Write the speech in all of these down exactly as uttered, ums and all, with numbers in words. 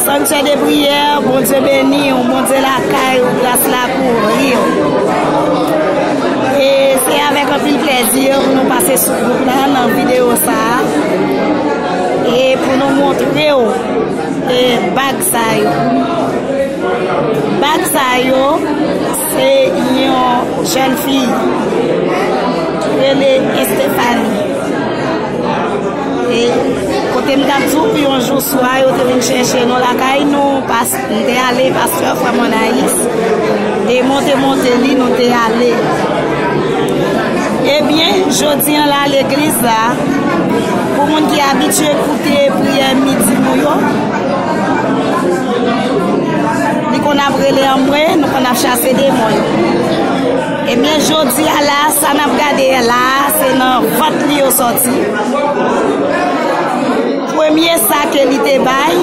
Sanktyè de priyè, Bondye beni w, Bondye lakay ou, gras la kouvri w. E se avèk anpil plèzi nou pase sou gwoup la nan videyo sa a. E pou nou montre w e bag sa yo. Bag sa yo, se yon jèn fi ki rele Estefani. E kote m t ap di w, yon jou swa, yo te vin chèche nou lakay nou, pas-, m te ale, pastè, frè m Anayis, e monte, monte li, nou te ale. Ebyen, jodi an la, legliz la, pou moun ki abitye koute priyè midi nou yo, li konn ap rele anmwe, nou konn ap chase demon yo. Ebyen, jodi a la, sa n ap gade a la, se nan vant li yo sòti. Premye sa ke li te bay,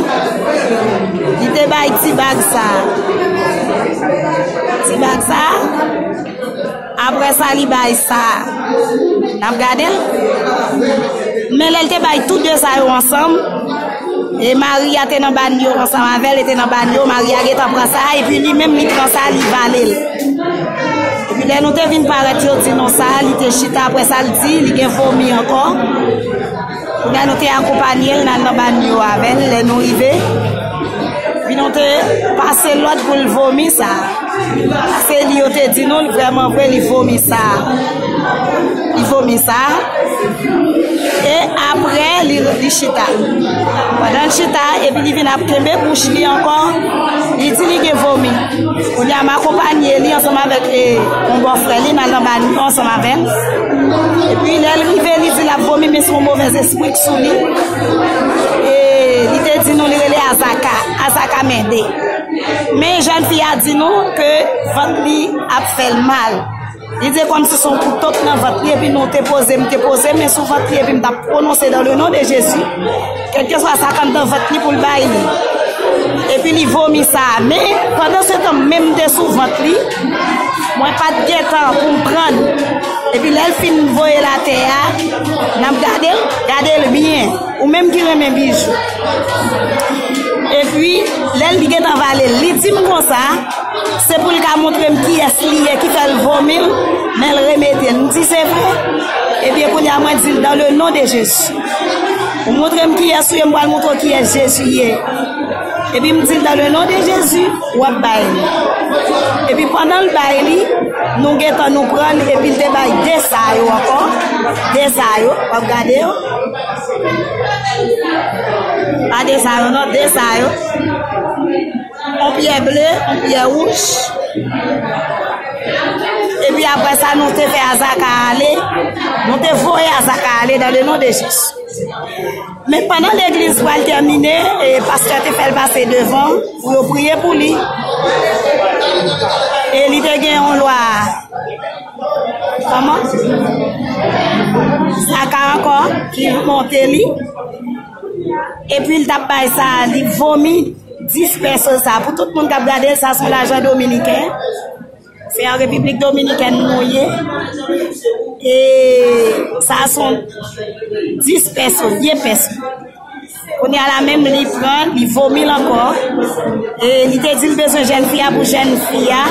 li te bay ti bag sa. Ti bag sa. Apre sa, li bay sa. N ap gade l. Men lè l te bay tou de sa yo ansanm, e mari a te nan banyo ansanm avè l, li te nan banyo, mari a gentan pran sa, epi li menm li pran sa, li vale l. Epi lè nou te vin parèt, yo di nou sa, li te chita, apre sa, l di, li gen vomi ankò. Kounye a nou te akonpanye l, n al nan banyo avè l, lè nou rive. Epi nou te pase lòd pou l vomi sa. Se li yo te di nou, li vrèman vre, li vomi sa. Li vomi sa. E apre, li, li chita. Pandan l chita, epi li vin ap kenbe bouch li ankò, li di li gen vomi. Kounye a, m akonpanye li ansanm avèk, e, yon bòfrè li, n al nan banyo ansanm avè l. Epi, lè l rive, li di l ap vomi, men se yon movèz espri k sou li. E li te di nou li rele Azaka, Azaka Mende. Men jèn fi a di nou ke vant li ap fè l mal. Li di kòmsi se yon kouto k nan vant li, epi nou te poze, m te poze men sou vant li, epi m t ap pwononse dans le nom de Jésus, kèlkeswa sa k anndan vant li pou l bay li. Epi li vomi sa. Men, pandan se tan, menm m te sou vant li, mwen pa t gen tan pou m pran l. Epi lè l fin voye l atè a, n ap gade l, gade l byen. Ou menm ki renmen bijou. Epi, lè l gentan vale l, li di m konsa, se pou l ka montre m kiyès li ye ki fè l vomi l, men l remete l. M di, se vre? Ebyen, kounye a, mwen di l, dans le nom de Jésus. Ou montre m kiyès ou ye, m pral montre w kiyès Jezi ye. Epi m di l, dans le nom de Jésus, w ap bay li. Epi pandan l bay li, nou gentan nou pran l, epi l te bay de sa yo ankò. De sa yo, w ap gade yo. Pa de sa yo non, de sa yo. On pyè ble, on pyè wouj. Epi apre sa, nou te fè Azaka ale. Nou te voye Azaka ale dans le nom de Jésus. Men pandan legliz pral tèmine, e pastè te fè l pase devan pou yo priye pou li. E li te gen yon lwa, kòman? Zaka ankò, ki monte li. Epi l t ap bay sa, li vomi dis peso sa. Pou tout moun k ap gade l, sa se yon lajan dominiken. Se an Repiblik Dominikèn nou ye. E sa se yon dis peso, vye peso. Kounye a la menm li pran, li vomi l ankò. E li te di l bezwen jèn fi a pou jèn fi a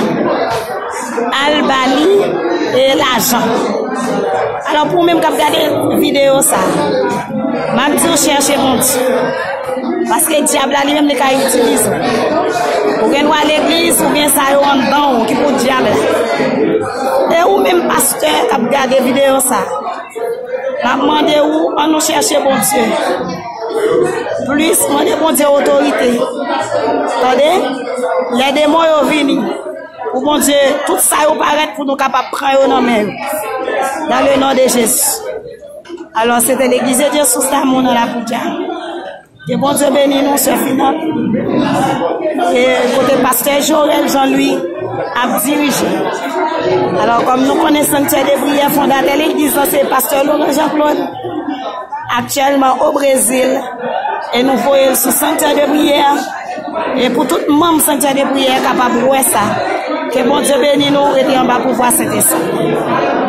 al ba li, e, lajan. Alò, pou ou menm k ap gade videyo sa, m ap di w chèche Bondye. Paske dyab la li menm li ka itilize w. Ou gen dwa legliz, ou gen sa yo anndan w ki pou dyab la. E ou menm pastè k ap gade videyo sa, m ap mande ou, ann nou chèche Bondye. Plis, mande Bondye otorite. Tande? Lè demon yo vini, pou Bondye, tout sa yo parèt pou nou kapab pran yo nan men yo. Dans le nom de Jésus. Alò, se te Legliz de Dye Sous Damou nan Lapoudya. Ke Bondye beni nou, sè Finan. E kote pastè Jorel Jean Louis ap dirije. Alò, kòm nou konnen Sanktyè de Priyè, fondatè legliz la, se pastè Laurent Jean Claude. Aktyèlman o Brezil. E nou voye l sou Sanktyè de Priyè. E pou tout manm Sanktyè de Priyè kapab wè sa. Ke Bondye beni nou, rete anba pouvwa Sentespri.